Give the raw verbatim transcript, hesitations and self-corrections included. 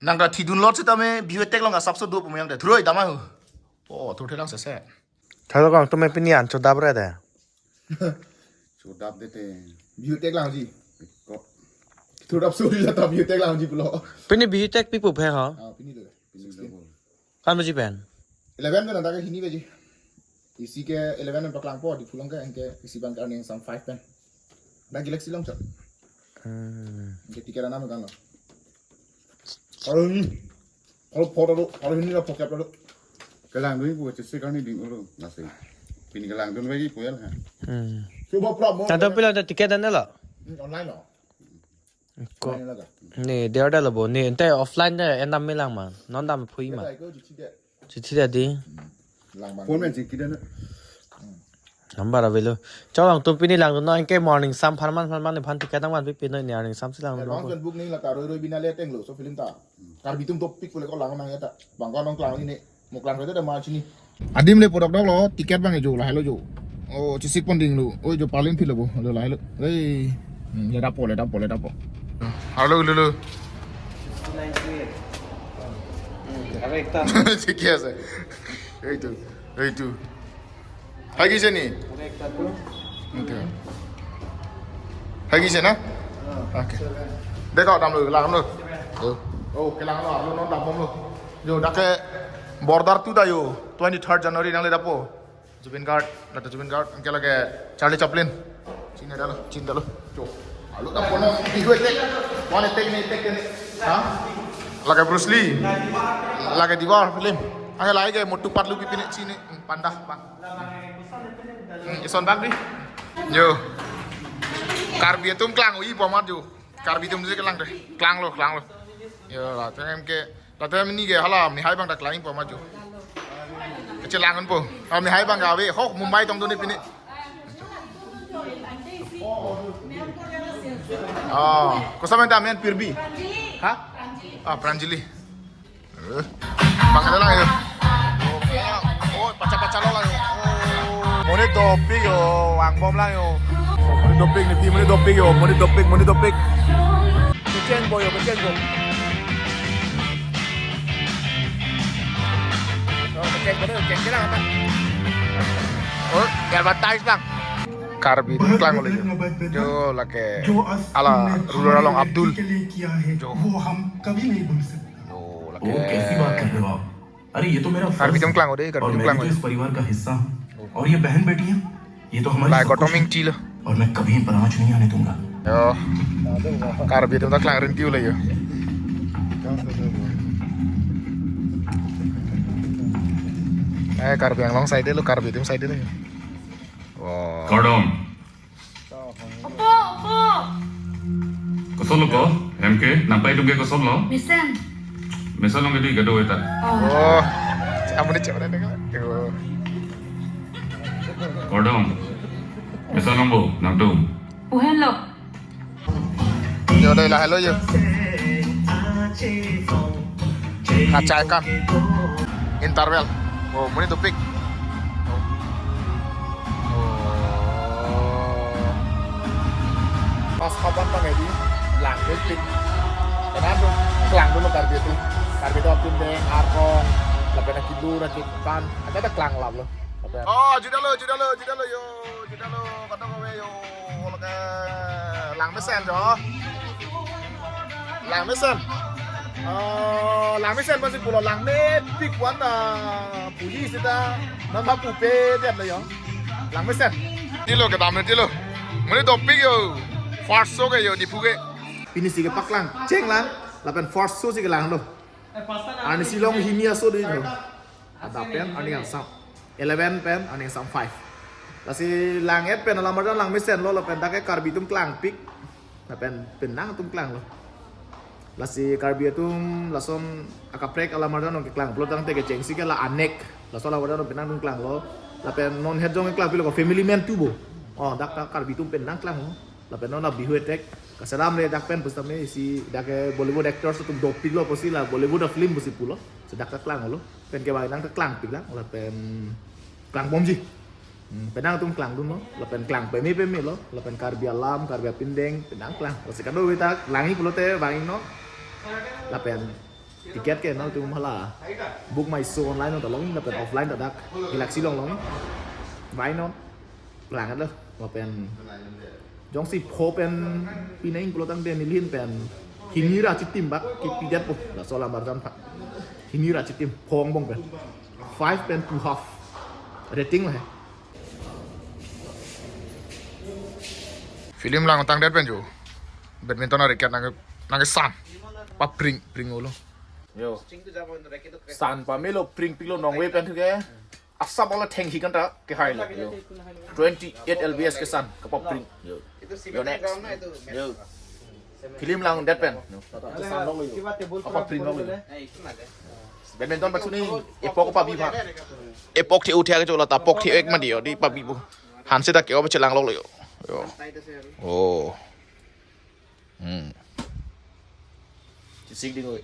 Nang ta thidun lot sitame Bihu attack along asapso do pu yang te. Thuroi dam ahu. Oh, thur thelang sese. Thalo kong, tum pini an chodap re de. Chodap de te. Bihu attack langji. Ko. Thurap suri la ta Bihu attack langji pulo. Pini Bihu attack pi pup he ho? Ah, pini to. Pini sixteen. Double. Kan baji pen? Eleven pen, dak hini baji. Isi ke eleven pen paklangpo, Diphu along ke, anke isi abang ke arni angsam five pen. Dak Galaxy along chot. Hmm. Anke ticket anam kan lo. Kalau ini, kalau foto tu, kalau ini lah pocket tu. Kelangdun pu chesik arni ding ulo nasi. Pini kelangdun lagi pu ya lah. Hmm. Coba pula mau. Tado pilo ada ticket dan lo? Hmm, online lo. Ko. Online lo ka? Ne, dia ada lo bo. Ne, ente offline de, en dam melang ma. Non dam phui ma. Kita ikut cuci deh. Cuci tadi. Langban. Phone men jingki dan. Number avelo. Chawang tum pini langdun non ke morning sam pharman pharman ne phan ticket nang man pipi no ne morning sam si langdun. Advance non. Book ning la ta roi roi bina le teng lo so film ta. Karbi atum dopik pule ko lang nang ya ta. Bang ko nong klang ini. Mo klang ko ta ma chini. Adim le podok dok lo ticket bang jo lahai lo jo. Oh, chesik pon ding lo. Oh, jo palin phil lo bo. Lo lahai lo. Hei. Hmm, le dapo, le dapo, le dapo. Halo, lo, lo. Sixty nine K. Hmm, correct. Thik ase. Eitu, eitu. Hai gise ni? Correct, satu. Eitu. Hai gise na? Ah. Okay. Dekho, dam lo, lang lo. Oh. Oh, kelang lo, lo non dam bom lo. Jo, dak ke border tu da jo, twenty-third January nangle dapo. Zubeen Garg, lata Zubeen Garg, anke lake Charlie Chaplin. Chini dalo, chini dalo. Jo. Alo dapo no, Bihu attack. One attack ni, attack ni. Ha? Lake Bruce Lee. Lake Diwar film. Anke lake Motu Patlu pipi ni chini, hmm, panda, bang. Hmm, ison bag di. Jo. Karbi atum klang, ui, bomat jo. Karbi atum si kelang de. Klang lo, klang lo. Jo, la, tem ke, la tem ni ke hala, mihai bang dak klang po ma jo. Kecil langun po. Ah, mihai bang gawe, ho, Mumbai tong duni pini. Oh, kosa menta men Pirbi? Ha? Ah, Pranjali. Eh, bang ada lang ya. Oh, pacha-pacha lo lang yo. Oh, monit dopik yo, vang bom lang yo. Monit dopik ni, monit dopik yo, monit dopik, monit dopik. Kecheng bo yo, kecheng bo. Oh, kecheng bo, kecheng lang apa? Oh, advertise bang. Karbi atum klang ole jo. Jo lake ala ruler along Abdul. Jo. वो कैसी बात कर रहे हो आप? अरे, ये तो मेरा फर्ज है। Karbi atum klang ode, Karbi atum klang ode. और मैं भी तो इस परिवार का हिस्सा हूँ। और ये बहन बेटी है, ये तो हमारी सब कुछ है। Lai kotoming tilo. और मैं कभी इन पर आँच नहीं आने दूंगा। Jo. Karbi atum ta klang rinti ule jo. Eh, Karbi Anglong side lo, Karbi atum side lo. Wow. Kardom. Opo, opo. Kosonlo ko? Em ke? Nangpei atum ke kosonlo? Mesen. Mesen along ke di gado eta. Oh. Oh. Amun ni cewek ada kan? Oh. Kardom. Mesen along bo, nangtum. Uhen lo. Jo, dei lahelo jo. Kachai kan. Interval. Oh, monit dopik. Oh. Oh. Pas kapan bang edi? Langpik. Karbi atum klang dolo Karbi atum. Karbi atum apin deng, arong, lapen akilu, akipan. Ada ada klang lap lo. Lapen. Oh, judalo, judalo, judalo jo. Judalo, kadokave jo. Lake langmesen jo. Langmesen. Oh, langmesen pasi pulo langmepik wan ta police ta nama pupe dia lo jo. Langmesen. Tilo kedam tilo. Monit dopik jo. First show ke jo Diphu ke. Pini si kepaklang. Cheng lang. Lapen first show si kelang lo. Arni si long hini aso dei lo. Adap pen arni angsam. Eleven pen arni angsam five. Lasi lang-et pen alam arjan langmesen lo, lapen dak ke Karbi atum klangpik. Lapen penang atum klang lo. Lasi Karbi atum lason akaprek alam arjan nong keklang. Pulo tangte kechengsi ke la anek. Laso alam arjan nong penang atum klang lo. Lapen non het jong keklang pilo ko family man tu bo. Oh, dak ta Karbi atum penang klang lo. Lapen non la Bihu attack. Kaselam le dak pen pusitame isi dak ke Bollywood actors atum dopik lo pusi la Bollywood a film pusi pulo. So dak ta klang lo. Pen kevang nang ta klangpik lang. Lapen klang bomji. Hmm, penang atum klangdun lo. Lapen klang peme peme lo. Lapen Karbi alam, Karbi apin deng, penang klang. Lasi kadokave ta langji pulote vang-iknon. Lapen Ticket ke nangtum hala Book My Show online ta long lapen offline ta dak Galaxy along long. Why not? Lang lo lapen jongsi pho pen pinang pulotangte neli ahin pen hini ra chitim bak kipidetpo, laso alam arjan pha. Hini ra chitim pho angbong pen. Five pen two half. Rating la he. Film langtangdet pen jo badminton a-racket nang nangkesan. Papring pring olo. Yo. San pamelo, pring pilo nongve pen thuke. Asap olo thenghi kanta kehai lo. Yo. Twenty eight L B S kesan kapapring. Yo. Yo, next. Yo. Film langdet pen. Yo. Kapapring lo. Badminton pachuni epok pabi pha. Epok the uthe ke chola ta pok the ek mati yo, di pabi bu. Hanse ta ke-o chelang lo yo. Yo. Oh. Hmm. Chisik ding oi.